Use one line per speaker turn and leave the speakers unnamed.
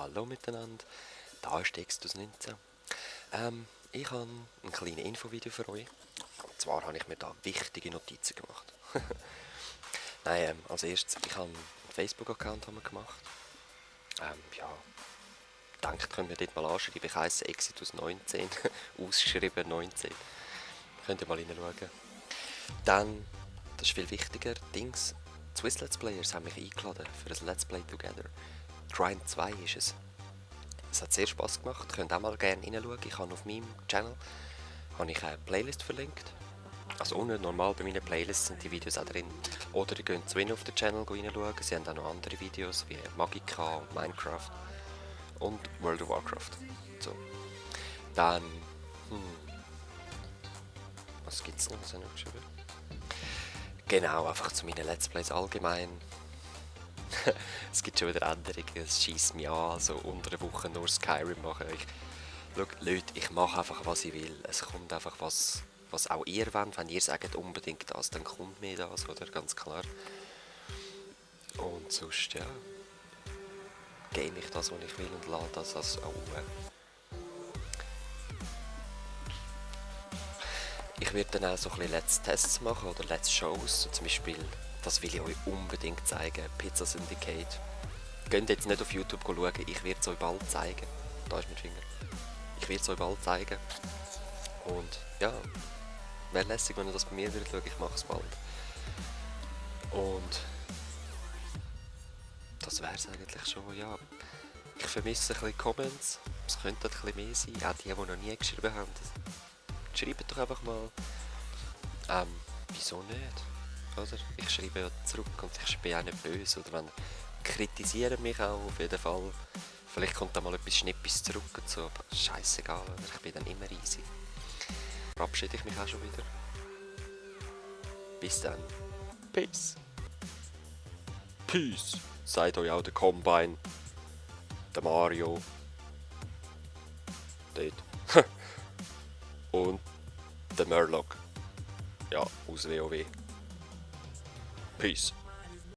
Hallo miteinander, da ist Extus 19. Ich habe ein kleines Infovideo für euch. Und zwar habe ich mir da wichtige Notizen gemacht. Nein, als erstes, ich habe einen Facebook-Account gemacht. Ja, denkt, könnt ihr dort mal anschreiben. Ich heisse Exitus19, ausgeschrieben 19. Könnt ihr mal reinschauen. Dann, das ist viel wichtiger, Dings, die Swiss Let's Players haben mich eingeladen für ein Let's Play Together. Grind 2 ist es. Es hat sehr Spass gemacht, könnt auch mal gerne reinschauen. Ich habe auf meinem Channel eine Playlist verlinkt. Also unten normal bei meinen Playlists sind die Videos auch drin. Oder ihr könnt zu ihnen auf den Channel reinschauen. Sie haben auch noch andere Videos wie Magica, Minecraft und World of Warcraft. So. Dann, was gibt es noch? Was habe ich noch geschrieben? Genau, einfach zu meinen Let's Plays allgemein. Es gibt schon wieder Änderungen, es scheisst mich an, also unter der Woche nur Skyrim machen. Schau, Leute, ich mache einfach, was ich will. Es kommt einfach, was auch ihr wollt. Wenn ihr sagt unbedingt das, dann kommt mir das, oder? Ganz klar. Und sonst, ja, game ich das, was ich will und lade das als auch. Ich werde dann auch so ein bisschen Let's Tests machen oder Let's Shows, so zum Beispiel, das will ich euch unbedingt zeigen, Pizza Syndicate. Geht jetzt nicht auf YouTube schauen, ich werde es euch bald zeigen. Da ist mein Finger. Ich werde es euch bald zeigen. Und ja, wäre lässig, wenn ihr das bei mir würdet schauen, ich mache es bald. Und das wäre es eigentlich schon, ja. Ich vermisse ein bisschen Comments, es könnte ein bisschen mehr sein, auch die noch nie geschrieben haben. Schreibt doch einfach mal, wieso nicht? Oder? Ich schreibe ja zurück und ich bin auch nicht böse, oder wenn kritisieren mich auch auf jeden Fall. Vielleicht kommt da mal etwas Schnippis zurück und so, aber scheissegal, ich bin dann immer easy. Verabschiede ich mich auch schon wieder. Bis dann. Peace. Peace. Seid euch auch der Combine. Der Mario. Dort. Und der Murloc. Ja, aus WoW. Peace.